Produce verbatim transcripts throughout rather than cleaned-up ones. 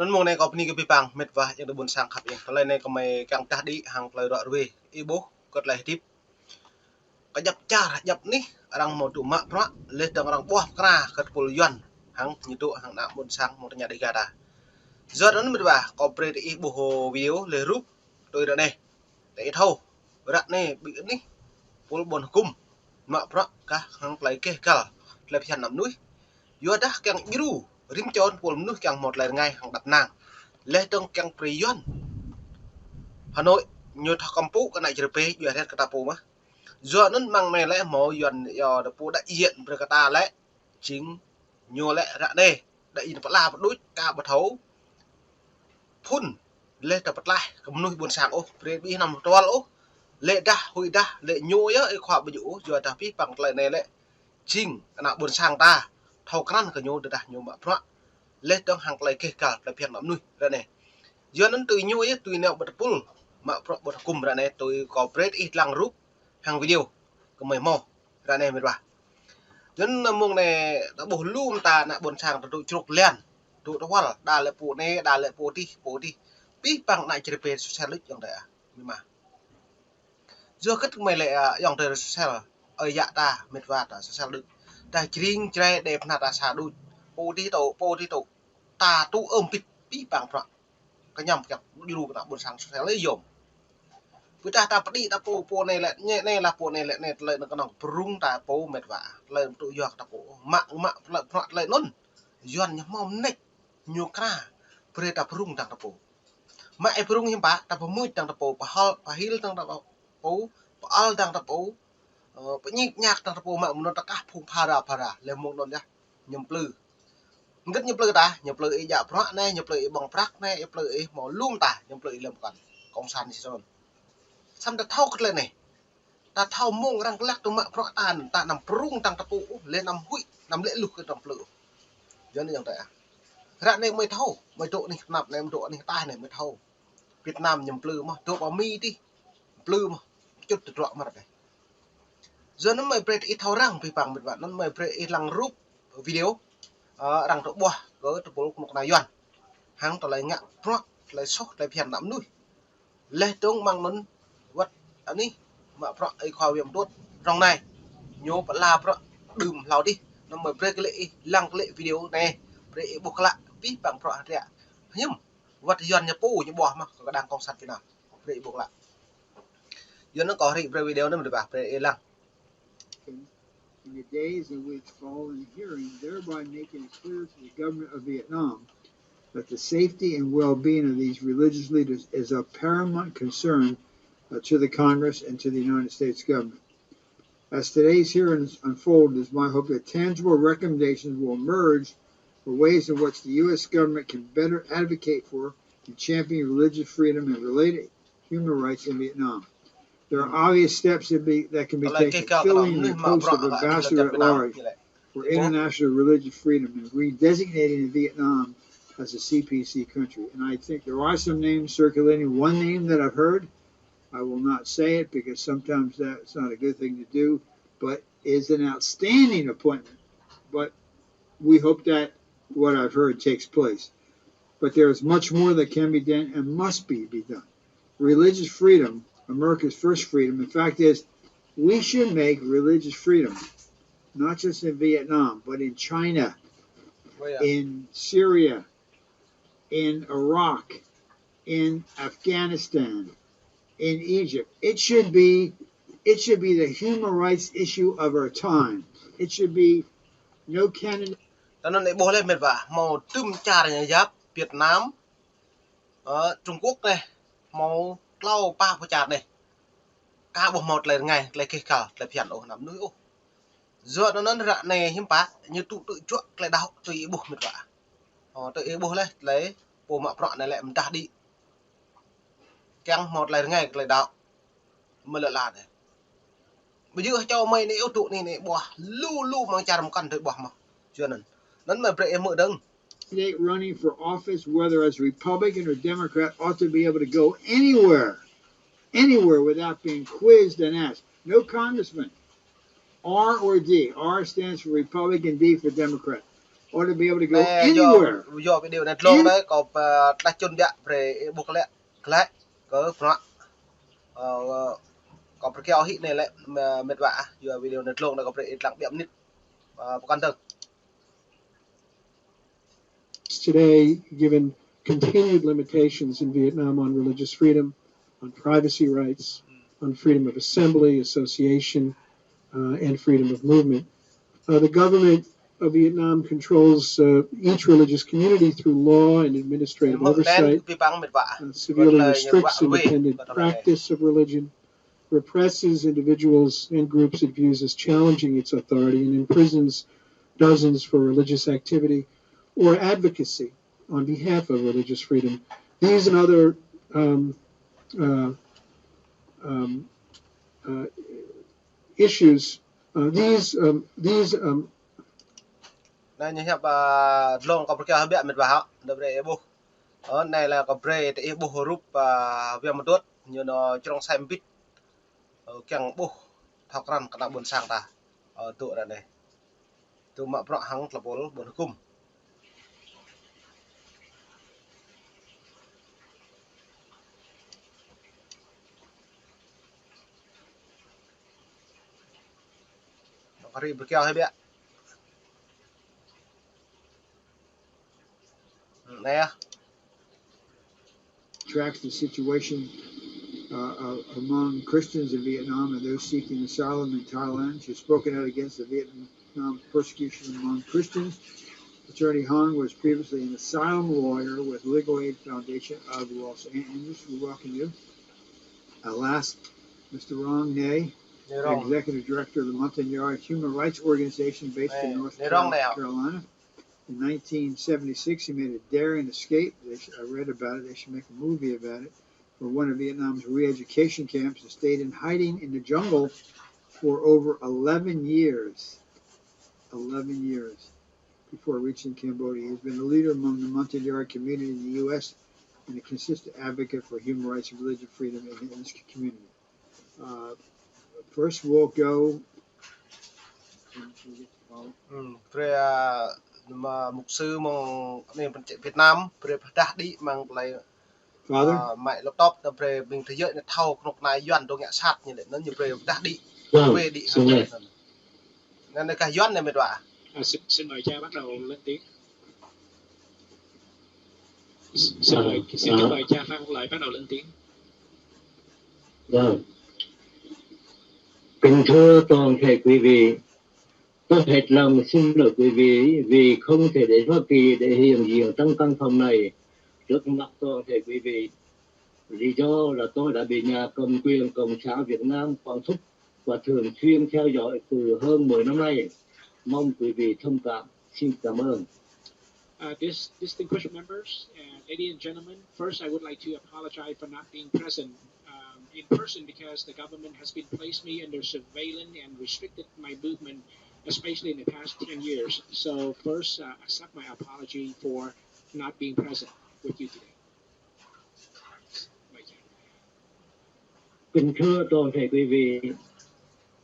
Anŭn mông anai kâo bơni kơ abih bang met wa ayŏng adơi ƀôn sang khăp yơh. Tơlơi anai kơmơi kiăng pơdah đĭ hăng tơlơi ruă ruê ih ƀuh kơ tơlơi hơdip. Kơjăp čar, kơjăp anih, arăng hmâo tŭ mă bruă, laih dơ̆ng arăng ƀuh pơkra kơ tơpul Yuan, hăng ñu dŏ hăng ană ƀôn sang mơ̆ng tơña Dêga ta. Yua anŭn met wa, kâo brơi ih ƀuh video laih rup tui ră anai. Tơ ih thâo, ră anai ƀing anih, tơpul ƀôn hơkŭm, mă bruă kah hăng tơlơi keh kal, tơlơi phiăn ană mơnuih. Yua dah kiăng djru, rĭm čô tơpul mơnuih kiăng hmâo tơlơi rơngai hăng đăp năng. Laih dơ̆ng kiăng brơi Yuan Hà Nội, ñu thâo kăm pŭ kơ ană čar pê, djru hret kơ ta pô mơ̆n. Yua anŭn mơ̆ng anai lĕ hmâo Yuan, yua ta pô đại diện brơi kơ ta lĕ, jing ñu lĕ ră anai, đại diện pơala pơđuč, ka ƀu thâo phŭn, laih ta pơtlaih kơ mơnuih ƀôn sang ôh, brơi ƀing anăm tơwăl ôh, lĕ dah, huĭ dah, lĕ ñu yơh, ih khua ƀu djơ̆ ôh, yua dah abih bang tơlơi anai lĕ, jing ană ƀôn sang ta, thâo krăn kơ ñu, tơdah ñu mă bruă, laih dơ̆ng hăng tơlơi keh kal, tơlơi phiăn ană mơnuih, ră anai. Yua anŭn tui ñu yơh, tui nao ƀơi tơpul, mă bruă ƀơi hơkŭm ră anai, tui kâo brơi ih lăng rup, hăng video, kơmơi hmâo, ră anai met wa. Yua anŭn mông anai, ta ƀuh lu mơta ană ƀôn sang ta dŏ čruk lian, dŏ tơwăl, đa lĕ pô anai, đa lĕ pô adih, pô adih. Abih bang ană čar pê sôsel luč ayŏng adơi ah, met wa. Yua hơget kơmơi lĕ, ah, ayŏng adơi sôsel, ơi yă ta, met wa ta sôsel đôč. Ta jring jrai đe pơnah ta sa đôč. Pô adih tŭ, pô adih tŭ. Ta tŭ ơm bit abih bang bruă. Kơñăm kiăng djru kơ ană ƀôn sang sôsel lĕ yôm. Ƀôdah ta pơđĭ ta pô, pô anai lĕ, anai, anai lah pô anai lĕ, anai tơlơi anŭn kơnơ̆ng pơrŭng ta pô met wa. Tơlơi tŭ yua kơ ta pô. Mă, mă, tơlơi, bruă tơlơi anŭn. Yuan ñu hmâo mơneč. Ñu kra, brơi ta pơrŭng dăng ta pô. Mă ih pơrŭng hiư̆m pă, ta pơmŭt dăng ta pô, pơhŏl, pơhil dăng ta pô, pơal dăng ta pô, ơ, pơñik ñak dăng ta pô, mă mơnŭn ta kah phung phara phara, lĕ mông anŭn yơh, ñu plư. Hơget ñu plư ta, ñu plư ih djă bruă anai, ñu plư ih ƀơ̆ng prăk anai, ñu plư ih hmâo lu mơta, ñu plư ih lăm kăn, kông san si sôn. Samơ̆ ta thâo kơ tơlơi anai. Ta thâo mông arăng glăk tŭ mă bruă ta, ta anăm pơrŭng dăng ta pô ôh, lĕ anăm huĭ, anăm lĕ luh kơ anăm plư ôh. Yua anŭn ayŏng adơi ah. Ră anai mơi thâo, mơi dŏ anih tơnap anai, mơi dŏ anih ataih anai mơi thâo. Việt Nam ñu plư mơ̆n, dŏ pơ Mi adih, plư mơ̆n, čut tơdruă mơ̆n ră anai. Yua anŭn mơi brơi ih thâo răng abih bang met wa, anŭn mơi brơi ih lăng rup video, ơ, arăng dŏ ƀuh kơ tơpul kơnuk kơna Yuan. Hăng tơlơi ngă bruă, tơlơi soh, tơlơi phiăn ană mơnuih. Laih dơ̆ng mơ̆ng anŭn wơ̆t anih mă bruă ơi khua Wiam Tuôt rŏng anai. Ñu pơala bruă đưm hlâo adih. Anŭn mơi brơi kơ lĕ ih lăng kơ lĕ video anai. Brơi ih ƀuh klă abih bang bruă hơdră. Hiư̆m wơ̆t Yuan ñu pô ñu ƀuh mơ̆n kơ đang kông san Việt Nam. Brơi ih ƀuh klă. Yua anŭn kâo hrĭ brơi video anŭn met wa, brơi ih lăng. In the days and weeks following the hearing, thereby making it clear to the government of Vietnam that the safety and well-being of these religious leaders is of paramount concern, uh, to the Congress and to the United States government. As today's hearings unfold, it is my hope that tangible recommendations will emerge for ways in which the U S government can better advocate for and champion religious freedom and related human rights in Vietnam. There are obvious steps that be, that can be taken, filling the post of ambassador at large for international religious freedom and redesignating Vietnam as a C P C country. And I think there are some names circulating. One name that I've heard, I will not say it because sometimes that's not a good thing to do, but is an outstanding appointment. But we hope that what I've heard takes place. But there is much more that can be done and must be, be done. Religious freedom, America's first freedom. In fact, is we should make religious freedom, not just in Vietnam, but in China, in Syria, in Iraq, in Afghanistan, in Egypt. It should be, it should be the human rights issue of our time. It should be no candidate. Anŭn ih ƀuh lĕ met wa, hmâo tŭm čar ñu yap, Việt Nam, ơ, Trung Quốc anai, hmâo klâo pă pơčar anai. Ka ƀuh hmâo tơlơi rơngai, tơlơi keh kal, tơlơi phiăn ôh ană mơnuih ôh. Yua anŭn ră anai hiư̆m pă, ñu tŭ tŭ juă tơlơi đaŏ tui ih ƀuh met wa. Ơ, tui ih ƀuh lĕ, tơlơi pô mă bruă anai lĕ mơdah đĭ. Kiăng hmâo tơlơi rơngai tơlơi đaŏ. Mơi lĕ la anai. Ƀu djơ̆ čô mơi anai ôh dŏ anai anai ƀuh. Lu lu mơ̆ng čar mơkăn tui ƀuh mơ̆n. Yua anŭn. Anŭn mơi brơi ih hmư̆ dơ̆ng. Candidate running for office, whether as Republican or Democrat, ought to be able to go anywhere, anywhere without being quizzed and asked. No congressman. R or D. R stands for Republican, D for Democrat. or to be able to go anywhere. Anai yua, yua video anai dlông anai, kâo, ơ, tlaih čun biă brơi ih ƀuh klă, klă kơ bruă. Ơ, kâo pơkiaŏ hĭ anai lĕ, ơ, mĕt wa ah, yua video anai dlông anai kâo brơi ih lăng biă mơnit, ơ, pơkŏn dơ̆ng. Today, given continued limitations in Vietnam on religious freedom, on privacy rights, on freedom of assembly, association, uh, and freedom of movement. Uh, the government of Vietnam controls, uh, each religious community through law and administrative oversight, uh, severely restricts independent practice of religion, represses individuals and groups it views as challenging its authority, and imprisons dozens for religious activity or advocacy on behalf of religious freedom. These and other, um, uh, um, uh, issues, uh, these, um, these, um, Anai ñu hiăp, ơ, dlông kâo pơkiaŏ hĭ biă mĕt wa hŏ, anai brơi ih ƀuh. Ơ, anai lĕ kâo brơi tơ ih ƀuh rup, ơ, Wang Mdut, ñu nao črông sai mbĭt. Ơ, kiăng ƀuh thâo krăn kơ ană ƀôn sang ta. Ơ, dŏ ră anai. Dŏ mă bruă hăng tơlơi pôl ƀôn hơkŭm. Kâo rai pơkiaŏ hĭ biă. Anai yơh. Tracks the situation, uh, uh, among Christians in Vietnam and those seeking asylum in Thailand. She's spoken out against the Vietnam persecution among Christians. Attorney Hong was previously an asylum lawyer with Legal Aid Foundation of Los Angeles. We welcome you. Uh, last, Mister Rong Ne, Executive Director of the Montagnard Human Rights Organization based in North Carolina. In nineteen seventy-six, he made a daring escape. They sh-, I read about it. They should make a movie about it. For one of Vietnam's re-education camps and stayed in hiding in the jungle for over eleven years. Eleven years before reaching Cambodia. He's been a leader among the Montagnard community in the U S and a consistent advocate for human rights and religious freedom in his community. Uh, first we'll go. Ơ, brơi, ơ, mă mục sư mơ̆ng anai pơ Việt Nam, brơi pơdah đĭ mơ̆ng tơlơi, ơ, mă laptop, anai brơi ƀing thế giới anai thâo kơnuk kơna Yuan dŏ ngă sat ñu lĕ, anŭn ñu brơi pơdah đĭ. Anai kah Yuan anai mĕt wa. À, xin, xin mời cha bắt đầu lên tiếng. Xin mời, xin kính mời cha Phan Lợi bắt đầu lên tiếng. Vâng. Kính thưa toàn thể quý vị, tôi hết lòng xin lỗi quý vị vì không thể đến Hoa Kỳ để hiện diện trong căn phòng này trước mặt toàn thể quý vị. Lý do là tôi đã bị nhà cầm quyền Cộng sản Việt Nam quản thúc và thường xuyên theo dõi từ hơn mười năm nay. Mong quý vị thông cảm. Xin cảm ơn. Uh, dis-, distinguished members, uh, ladies and gentlemen, first I would like to apologize for not being present, um, in person because the government has been placed me under surveillance and restricted my movement, especially in the past ten years. So first, uh, accept my apology for not being present with you today. Kính thưa toàn thể quý vị,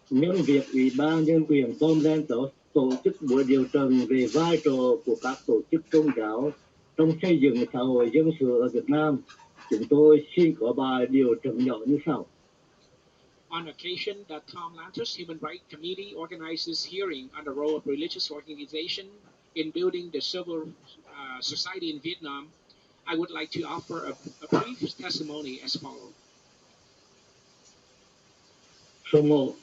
nhân việc Ủy ban Nhân quyền Tom Lantos tổ, tổ chức buổi điều trần về vai trò của các tổ chức tôn giáo trong xây dựng xã hội dân sự ở Việt Nam, chúng tôi xin có bài điều trần nhỏ như sau. On occasion that Tom Lantos Human Rights Committee organizes hearing on the role of religious organization in building the civil, uh, society in Vietnam, I would like to offer a, a brief testimony as follows. Số một,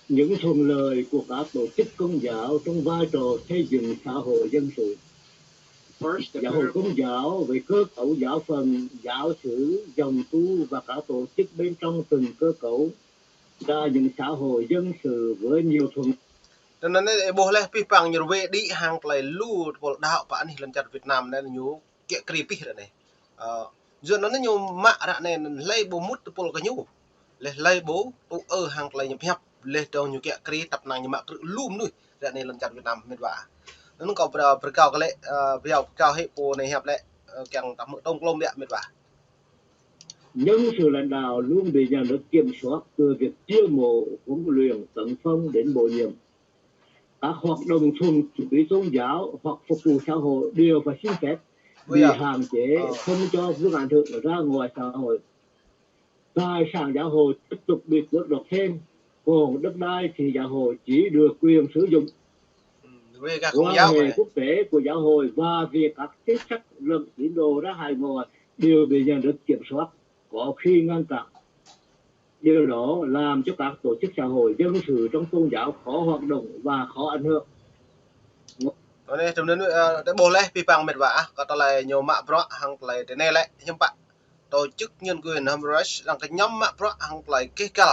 những thuận lợi của các tổ chức công giáo trong vai trò xây dựng xã hội dân sự. Giáo hội Công giáo với cơ cấu giáo phận, giáo xứ, dòng tu và các tổ chức bên trong từng cơ cấu ra những xã hội dân sự với nhiều thuận. Anŭn anai ƀuh laih pih păng ñu rơwe đĭ hăng tơlơi lu tơpul đaŏ pơ anih lŏn čar Việt Nam anai ñu kiă kriê pih ră anai. Ơ, yua anŭn ñu mă ră anai anŭn hlơi ƀu mŭt tơpul kơ ñu. Laih hlơi ƀu tŭ ư hăng tơlơi ñu pơhiăp, laih dơ̆ng ñu kiă kriê tăp năng ñu mă krư̆ lu mơnuih ră anai lŏn čar Việt Nam mĕt wa. Anŭn kâo pơr-, pơrơkâo kơ lĕ, ơ, pơrơkâo kơ hĭ pô anai hiăp lĕ, ơ, kiăng tăm hmư̆ tơm klôm biă mĕt wa. Những sự lãnh đạo luôn bị nhà nước kiểm soát từ việc chiêu mộ, huấn luyện, tấn phong đến bổ nhiệm. Các hoạt động thuần túy tôn giáo hoặc phục vụ xã hội đều phải xin phép vì Bây giờ, hạn chế ờ. không cho phương ảnh hưởng ra ngoài xã hội. Tài sản giáo hội tiếp tục bị tước đoạt thêm, còn đất đai thì giáo hội chỉ được quyền sử dụng. Ừ, về các công Quan giáo hệ này. Quốc tế của giáo hội và việc các chính sách lệnh tín đồ ra hải ngoại đều bị nhà nước kiểm soát, có khi ngăn chặn. Điều đó làm cho các tổ chức xã hội dân sự trong tôn giáo khó hoạt động và khó ảnh hưởng. Tơ anai, tơm anŭn, ơ, tơ ƀuh laih abih bang met wa ah, kơ tơlơi ñu mă bruă hăng tơlơi tơ anai lĕ, hiư̆m pă. Tổ chức nhân quyền Human Rights đang kơ ñu mă bruă hăng tơlơi keh kăl.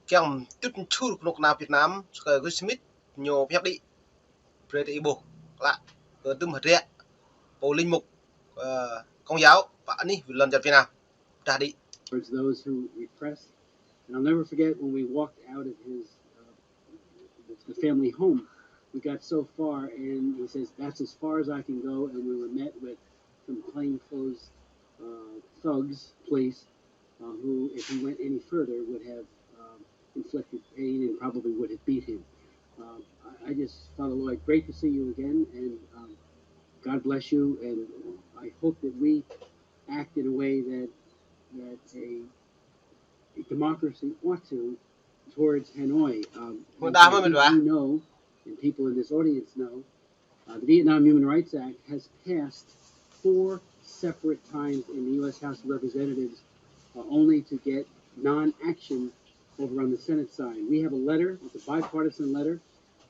Kiăng tŭt čur kơnuk kơna Việt Nam, kơ Chris Smith, ñu pơhiăp đĭ. Brơi tơ ih ƀuh, klă, kơ tơm hơdră, pô linh mục, ơ, công giáo, pă anih, lŏn čar Việt Nam. Dah đĭ. Towards those who repress. And I'll never forget when we walked out of his, uh, the, the family home. We got so far, and he says, "That's as far as I can go," and we were met with some plainclothes, uh, thugs, police, uh, who, if he went any further, would have, um, inflicted pain and probably would have beat him. Um, I, I just, Father Lloyd, great to see you again, and, um, God bless you, and I hope that we act in a way that, that a, a democracy ought to towards Hanoi. Um, Mơ̆ng and đah I mơ̆ think mĭt wa. We know, and people in this audience know, uh, the Vietnam Human Rights Act has passed four separate times in the U S House of Representatives, uh, only to get non-action over on the Senate side. We have a letter, it's a bipartisan letter,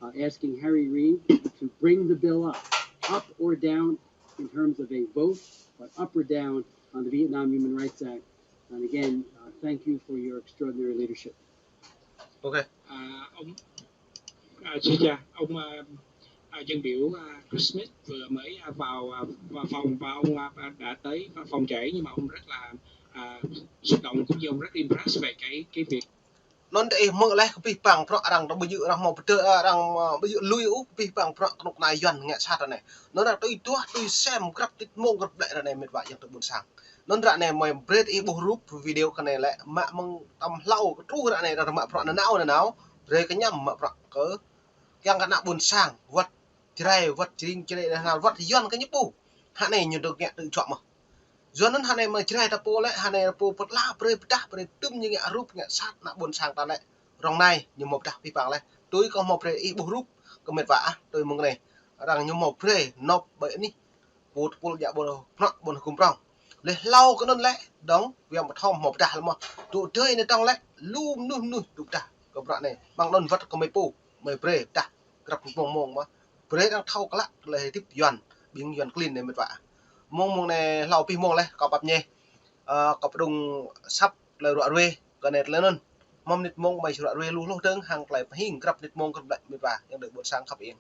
uh, asking Harry Reid to bring the bill up, up or down in terms of a vote, but up or down on the Vietnam Human Rights Act. And again, uh, thank you for your extraordinary leadership. Ok. À, ông, à, xin chào ông, à, à, dân biểu, à, Chris Smith vừa mới, à, vào, à, vào phòng và ông, à, đã tới văn phòng trễ, nhưng mà ông rất là, à, xúc động cũng như ông rất impressed về cái, cái việc Anŭn tơ ih mơ̆ng laih kơ abih bang bruă arăng tơ ƀu djơ̆ arăng hmâo pơdơi, arăng, ơ, ƀu djơ̆ lui ôh kơ abih bang bruă kơnuk kơna Yuan ngă sat anai. Anŭn arăng tui tuah, tui sem grăp mơnit mông grăp ƀlĕ ră anai met wa ayŏng adơi ƀôn sang. Anŭn ră anai mơi brơi tơ ih ƀuh rup video kơ anai lĕ, mă mơ̆ng tơm hlâo kơ truh ră anai arăng mă bruă nanao nanao, brơi kơ ñu mă bruă kơ kiăng kơ ană ƀôn sang, wơ̆t Jrai, wơ̆t Jring, Jrai nanao, wơ̆t Yuan kơ ñu ƀu. Hă anai ñu dŏ ngă tơ čuă mơ̆n. Yua anŭn hă anai mơi Jrai ta pô lĕ, hă anai pô pơtla brơi pơdah, brơi tơm ñu ngă rup, ngă sat ană ƀôn sang ta lĕ. Rŏng anai, ñu hmâo pơdah abih bang laih. Tui kâo hmâo brơi ih ƀuh rup, kơ met wa ah, tui mơ̆ng anai. Arăng ñu hmâo brơi, nộp ƀơi anih. Pô tơpul djă ƀôn prŏng, ƀôn hơkŭm prŏng. Laih hlâo kơ anŭn lĕ, dŏng, Wiang Bơthom hmâo pơdah lĕ mơ̆n. Tŭ dơi anai tŏng lĕ, lu mơnuih mơnuih tŭ pơdah kơ bruă anai. Mơ̆ng anŭn wơ̆t kơ mơi pô, mơi brơi pơdah, grăp mông mông mơ̆n. Brơi arăng thâo klă tơlơi hơdip Yuan, ƀing Yuan klin anai met wa. Mông mông anai hlâo abih mông laih, kâo pap ñe. Ơ, kâo pơdŏng săp tơlơi ruă ruê, kơ anai tơlơi anŭn. Mơ̆ng mơnit mông mơi ruă ruê lu hloh dơ̆ng, hăng tơlơi pơhing grăp mơnit mông grăp ƀlĕ met wa, ayŏng adơi ƀôn sang khăp ing.